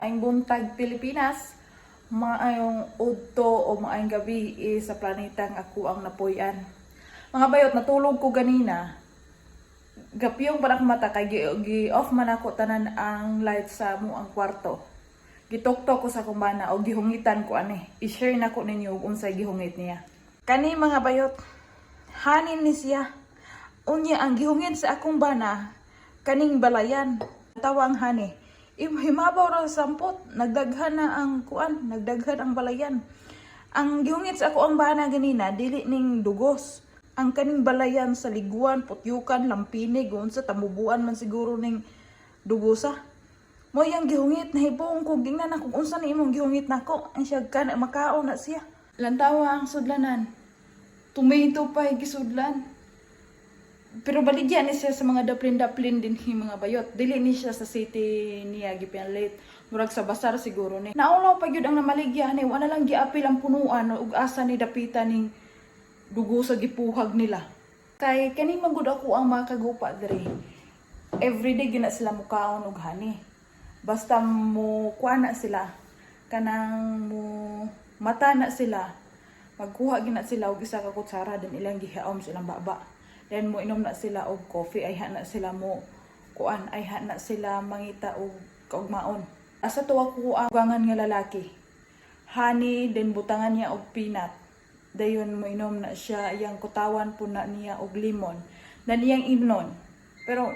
Maayong buntag, Pilipinas, maayong udto o maayong gabi eh, sa planetang ako ang napuy-an. Mga bayot, natulog ko ganina. Gapiyong pa na mata kay gi-off man ako tanan ang light sa amo ang kwarto. Gitoktok ko sa akong bana o gihungitan ko ani. I-share na ko ninyo ug unsay gihungit niya. Kani, mga bayot, honey ni siya. Unya ang gihungit sa akong bana, kaning balayan. Tawang honey. Himabaw ra sampot, nagdaghan na ang kuan, nagdaghan ang balayan. Ang gihungit sa ako ang bana ganina, dili ning dugos. Ang kaning balayan sa liguan, putyukan, lampinig, unsa tamubuan man siguro ning dugosa. Mo yang gihungit, nahibong ko gingnan ako unsa ni imong gihungit nako. Ang siya kana makaon na siya. Lantawa ang sudlanan. Tomato pa gisudlan. Pero baligya ni siya sa mga daplin-daplin din hi, mga bayot. Dili ni siya sa city niya gipianlit. Murag sa basar siguro ni. Naulaw pa gyud ang namaligya ni, wala lang giapil ang punuan ug asa ni dapita ning dugo sa gipuhag nila. Kay kani man gud ako ang mga kagupa diri. Everyday gyud na sila mukaon og honey. Basta mo kuha na sila, kanang mo mata na sila, magkuha gyud na sila og isa ka kutsara, then ilang gihaom sa ilang baba. Then mo inom na sila og coffee, ayha na sila mo kuan, ayha na sila mangita og kaugmaon. Asa to ako ang gangan nga lalaki. Honey, then butangan niya og peanut. Dayon mo inom na siya, iyang kutawan po na niya og limon. Dan iyang imnon. Pero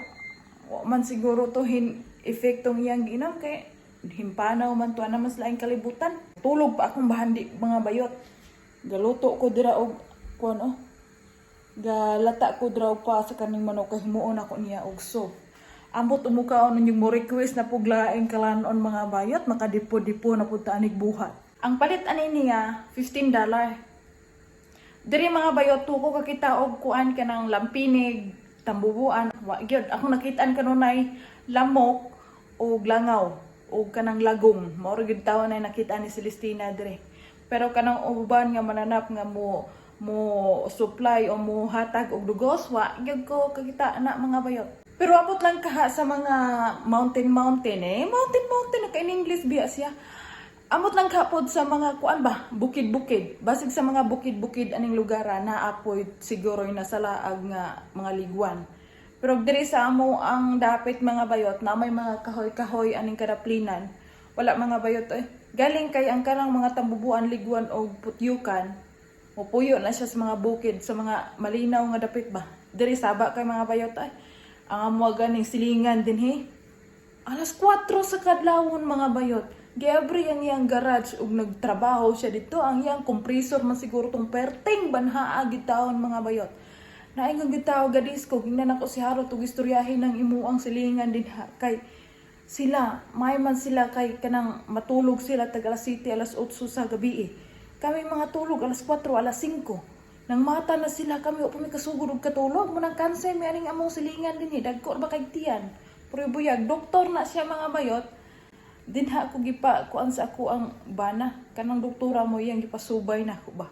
wa man siguro to hin epektong iyang giinom kay himpanaw man to na mas laing kalibutan. Tulog pa akong bahandi, mga bayot. Galuto ko dira og kuan oh. Galata ko dira og pa sa kaning manok kay himuon ako niya og soup. Ambot umukaon ninyong mo request na puglaing kalanon, mga bayot, makadipo-dipo na pud ta anig buhat. Ang palit ani niya, $15. Diri, mga bayot, tuko kakita og kuan, kanang lampinig, tambubuan, wa gyud. Ako nakitaan kanunay lamok og langaw og kanang lagom. Mao ra gyud tawo na nakita ni Celestina diri. Pero kanang uban nga mananap nga mo mo supply o mo hatag og dugos, wa gyud ko kakita na, mga bayot. Pero abot lang kaha sa mga mountain mountain eh. Mountain mountain na kay in English biya siya. Amot lang kapod sa mga kuan ba, bukid-bukid. Basig sa mga bukid-bukid aning lugar na apoy siguro yung nasa laag nga mga liguan. Pero diri sa amo ang dapit, mga bayot, na may mga kahoy-kahoy aning kadaplinan. Wala, mga bayot eh. Galing kay ang kanang mga tambubuan, liguan o putyukan, mupuyo na siya sa mga bukid, sa mga malinaw nga dapit ba. Diri saba kay, mga bayot ay. Ang amo ganing silingan din he. Alas 4 sa kadlawon, mga bayot. Giabri ang iyang garage ug nagtrabaho siya dito. Ang iyang compressor man siguro tong perting banhaa gitawon, mga bayot. Naingon gitaw gadis ko, gingnan ako si Harold ug istoryahin ng imuang silingan din ha kay sila may man sila kay kanang matulog sila tag alas 7, alas 8 sa gabi eh. Kami mga tulog alas 4, alas 5. Nang mata na sila, kami wa pa mi kasugod og katulog. Mo nang kansay mi aning among silingan din eh. Dagko ra ba kay tiyan. Pero buyag, doktor na siya, mga bayot. Dinha ako gipa kuan sa ako ang bana, kanang doktora mo iyang gipasubay na ako ba.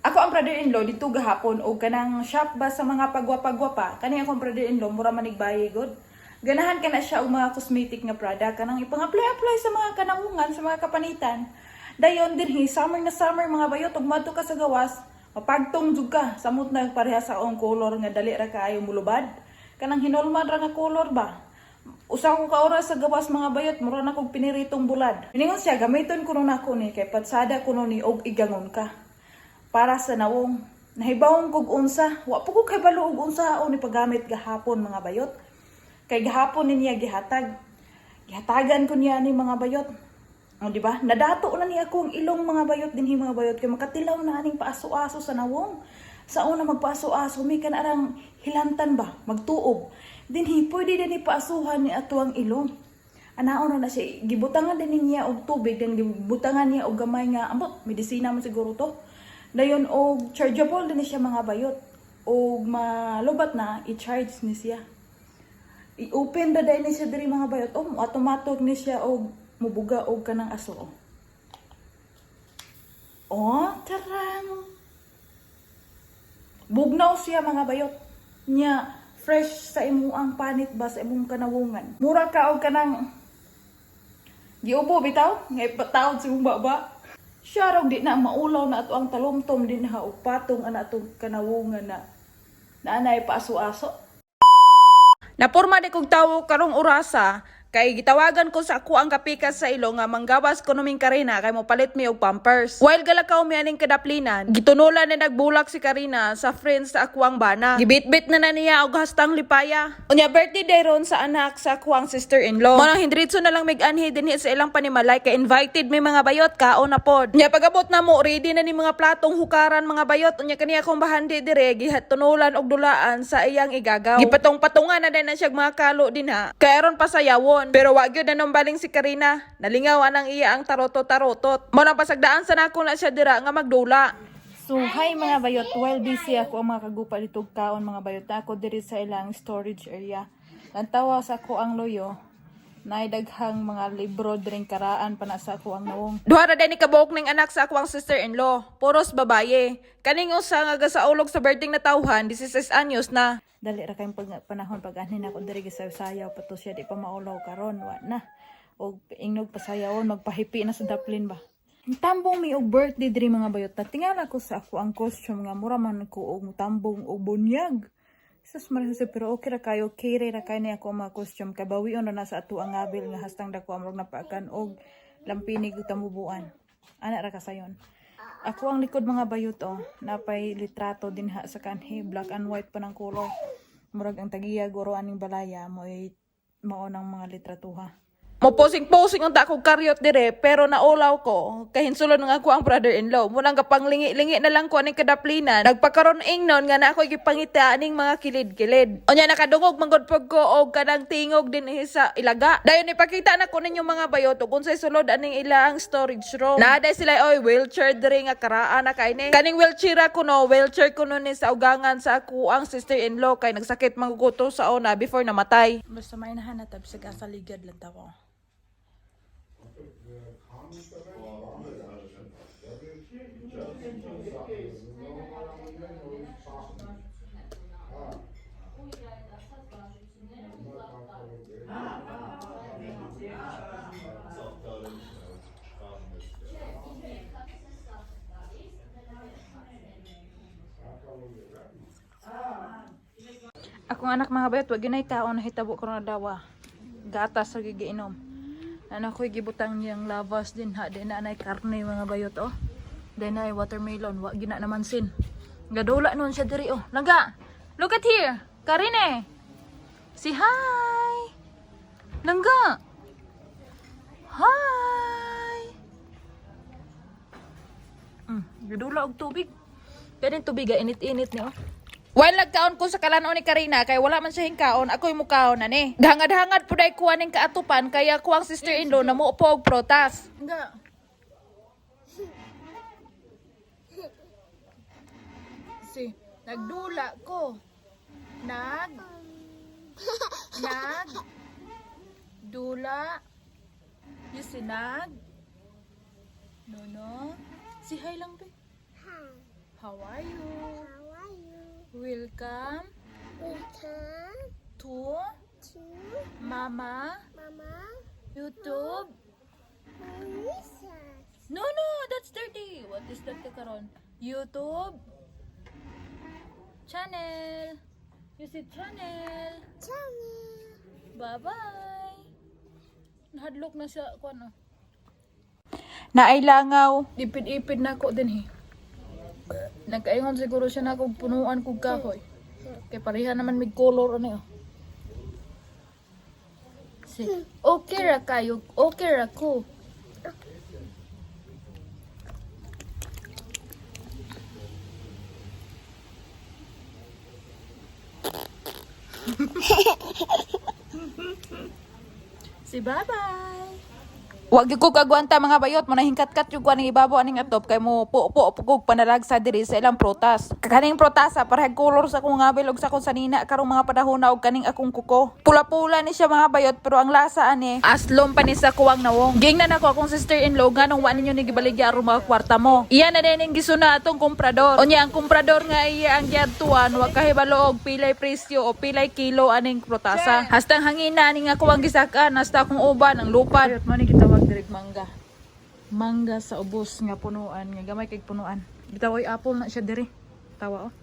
Ako ang brother-in-law dito gahapon og kanang shop ba sa mga pagwapa-gwapa. Kani akong brother-in-law mura manig bayi god. Ganahan ka na siya og mga cosmetic nga product, kanang ipang-apply-apply sa mga kanawungan, sa mga kapanitan. Dayon dinhi summer na summer, mga bayot, ug madto ka sa gawas, mapagtong jud ka. Samot na pareha sa akong color nga dali ra kaayo mulubad. Kanang hinulman ra nga color ba. Usa ko ka oras sa gawas, mga bayot, mura na kog piniritong bulad. Miningon siya, gamiton ko nun ako ni, kay patsada ko nun ni, og igangon ka. Para sa nawong, nahibawon kog unsa, wa po ko kay balo og unsa o ni paggamit gahapon, mga bayot. Kay gahapon ni niya gihatag. Gihatagan ko niya ni, mga bayot. O, di ba? Nadato na niya akong ilong, mga bayot, dinhi, mga bayot, kay makatilaw na aning paaso-aso sa nawong. Sa una magpaaso-aso mi kanarang hilantan ba, magtuob. Dinhi pwede din ipaasuhan ni ato ang ilong. Anaon na na siya, gibutangan din niya og tubig, then gibutangan niya og gamay nga ambot, medisina man siguro to. Dayon og chargeable din siya, mga bayot. Og malubat na, i-charge ni siya. I-open na dahil ni siya diri, mga bayot. Oh, automatic ni siya og mubuga og kanang aso. Oh, oh tarang. Bugnaw siya, mga bayot. Nya fresh sa imong ang panit ba, sa imong kanawungan. Mura ka og kanang Giubo bitaw, nga ipataod sa imong baba. Siya raw di na maulaw na ato ang talumtom din ha og patong ana atong kanawungan na naanay paaso-aso. Napurma di kog tawo karong orasa kay gitawagan ko sa ako ang kapikas sa ilo nga manggawas ko numing Karina kay mopalit mi og Pampers. While galakaw mi aning kadaplinan, gitunulan na nagbulak si Karina sa friends sa ako ang bana. Gibitbit na na niya og hastang lipaya. Unya birthday day ron sa anak sa ako ang sister-in-law. Mo nang hindritso na lang mig-anhi dinhi sa ilang panimalay kay invited may mga bayot kaon na pod. Unya pagabot na mo, ready na ni mga platong hukaran, mga bayot. Unya kaniya akong bahandi dire gihatunulan og dulaan sa iyang igagaw. Gipatong-patungan na din na siya mga kalo din ha. Kay aron pasayawon. Pero wa gyud na baling si Karina. Nalingaw anang iya ang taroto-tarotot. Mo nang pasagdaan sa nako na siya dira nga magdula. So, hi mga bayot. While busy ako ang mga kagupa dito kaon, mga bayot, na ako diri sa ilang storage area. Lantawa sa ako ang loyo. Naay daghang mga libro diring karaan pa na sa ako ang nawong. Duha ra day ni kabuok ning anak sa ako ang sister-in-law. Puros babaye. Kaning usa nga gasaulog sa birthday na tawhan, 16 anyos na. Dali ra kayong panahon pag anhin ako diri gisayaw pa to siya, di pa maulaw karon, wa na. Og ingnog pasayawon magpahipi na sa daplin ba. Tambong mi og birthday diri, mga bayot. Tingala ko sa ako ang costume nga mura man ko og tambong og bunyag. Sus Maria Jose, pero okay ra kayo, kere ra kayo niya ako ang mga costume. Kay bawion ra na sa ato ang ngabil nga hastang dako amrog napaakan og lampinig ug tamubuan. Ana ra kasayon. Ako ang likod, mga bayot, oh, napay litrato dinha sa kanhi, black and white pa ng color. Murag ang tagiya guro aning balaya mo mao ng mga litratuha. Mo posing-posing unta akong karyot dire pero naulaw ko kay hinsulon nga ako ang brother-in-law. Munang gapanglingi-lingi na lang ko aning kadaplinan. Nagpakaron ingnon nga na ako gipangita aning mga kilid-kilid. Unya nakadungog manggod pag ko og kanang tingog din sa ilaga. Dayon ipakita na ko ninyo, mga bayot, ug unsay sulod aning ilang storage room. Naa day sila oy wheelchair diri nga karaan na kay ni. Kaning wheelchair ako no, wheelchair ko no ni sa ugangan sa ako ang sister-in-law kay nagsakit mangguguto sa una before namatay. Basta may nahanap sa kasaligad lang tawo. Akong anak, mga bayot, wag ginay kaon, nahitabo ko na dawa. Gatas sa gigiinom. Ano ko'y gibutang niyang lavas din ha, di na anay karne, mga bayot, oh. Di na ay watermelon, wa gina naman sin. Gadula nun siya diri oh. Langga, look at here. Karine. Say hi. Langga. Hi. Gadula og tubig. Kaning tubig ah, init-init ni oh. While nagkaon ko sa kalanon ni Karina kay wala man siya hingkaon, ako'y mukaon na ni. Gahangad-hangad pud ay kuha ning kaatupan kaya kuang sister-in-law na mo og protas. Nga. Si, nagdula ko. Nag Nag Dula. You see nag? No. Si hi lang be. Hi. How are you? How are you? Welcome Welcome to to Mama Mama YouTube. Marisas. No, that's dirty. What is that karon? YouTube channel. You see channel. Channel. Bye-bye. Nahadlok na siya ko ano. Naay langaw. Ipid-ipid na ko din eh. Nagkaingon siguro siya na kung punuan kog kahoy. Kay pareha naman mig color ano eh. Si, okay ra kayo, okay ra ko. Si bye-bye. Wag gyud ko kagwanta, mga bayot, mo nahingkat-kat yung kuan ibabaw aning atop kay mo po pugog panalagsa diri sa ilang prutas. Kaning prutasa parehag color sa akong ngabil og sa akong sanina karong mga panahon na og kaning akong kuko. Pula-pula ni siya, mga bayot, pero ang lasa ani aslom pa ni sa kuwang nawong. Gingnan ako akong sister-in-law nganong wa ninyo ni gibaligya aron mga kwarta mo. Iya na din ang gisuna atong komprador. Unya ang komprador nga iya ang giadtuan wa kahibalo og pilay presyo o pilay kilo aning prutasa. Hastang hangina aning ako ang gisakan hasta akong uban ang lupad. Mo ni gitawag. Direk mangga. Mangga sa ubos nga punuan, nga gamay kay punuan. Bitaw ay apple na siya diri. Tawa oh.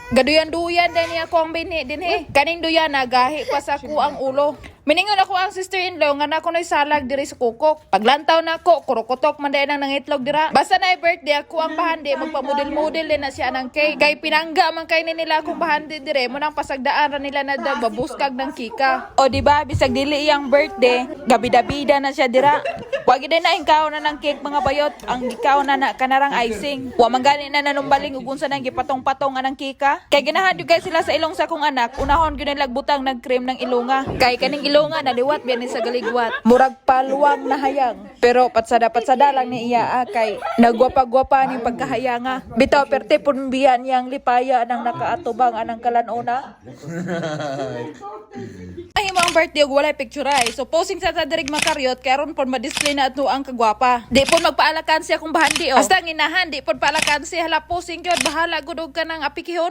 Gaduyan-duyan din niya ako ang bini dinhi. Kaning duyan nagahi pa sa ako ang ulo. Miningon ako ang sister-in-law nga nako no'y salag diri sa kukok. Paglantaw nako, kurokotok man dayon ang nangitlog dira. Basta na birthday ako ang bahandi, magpamodel-model din na siya ng cake. Kay pinangga man kay ni nila akong bahandi dire, mo nang pasagdaan ra nila na daw babuskag ng kika. O di ba, bisag dili iyang birthday, gabida-bida na siya dira. Wag din na ikaw na ng cake, mga bayot, ang gikaw na na kanarang icing. Wa man gani na nanumbaling ug unsa nang gipatong-patong anang kika. Kay ganahan gyud kay sila sa ilong sa akong anak, unahon gyud nila butang nag cream ng ilonga. Kay kaning ilonga naliwat biyan ni sa galigwat. Murag paluwang na hayang. Pero patsada-patsada lang ni iya ah, kay nagwapa-gwapa ning pagkahayanga. Bitaw perte pun biya niyang lipaya nang nakaatubang anang kalanona. Ay mo ang birthday ug walay picture ay. So posing sa tadirig makaryot kay aron pon ma-display na ato ang kagwapa. Di pon magpaalakansi akong bahandi oh. Hasta ang inahan di pon paalakansi, hala, posing gyud, bahala gud og kanang apikihon.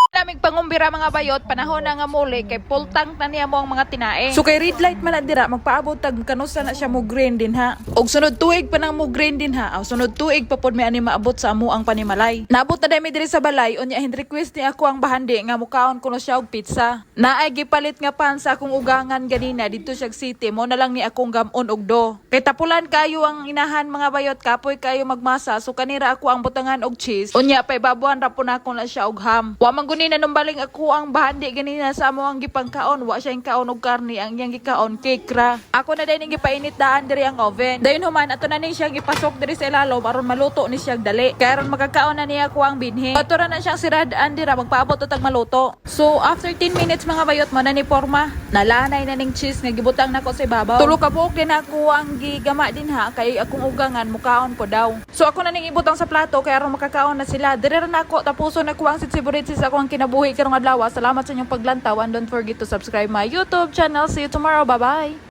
Lamig pangumbira, mga bayot, panahon na nga muli kay full tank na niya mo ang mga tinae. So kay red light man na dira, magpaabot tag kanusa na siya mo green din ha. Og sunod tuig pa nang mo green din ha. Aw, sunod tuig pa pod may ani maabot sa amo ang panimalay. Naabot na dami diri sa balay, unya hin request ni ako ang bahandi nga mukaon kuno siya og pizza. Naay gipalit nga pan sa akong ugangan ganina didto siya city, mo na lang ni akong gamon og do. Kay tapulan kayo ang inahan, mga bayot, kapoy kayo magmasa, so kanira ako ang butangan og cheese. Unya pa ibabuan ra po na ako na siya og ham. Wa man guni nanumbaling ako ang bahandi ganina sa amo ang gipangkaon, wa siya yung kaon og karni, ang iyang gikaon cake ra. Ako na din gipainit daan diri ang oven. Dayon human ato na ni siyang ipasok diri sa ilalom aron maluto ni siya dali. Kay aron makakaon na niya ako ang binhi. Ato ra na siyang siradaan dira, magpaabot tag maluto. So after 10 minutes, mga bayot, mo na ni porma. Nalanay na ning cheese nga gibutang nako sa ibabaw. Tulo ka buok din ako ang gigama din ha kay akong ugangan mukaon ko daw. So ako na ning ibutang sa plato kay aron makakaon na sila. Dire ra nako tapuson na ko ang sitsiburitis ako ang kinabuhi karong adlaw. Salamat sa inyong paglantaw and don't forget to subscribe my YouTube channel. See you tomorrow. Bye bye.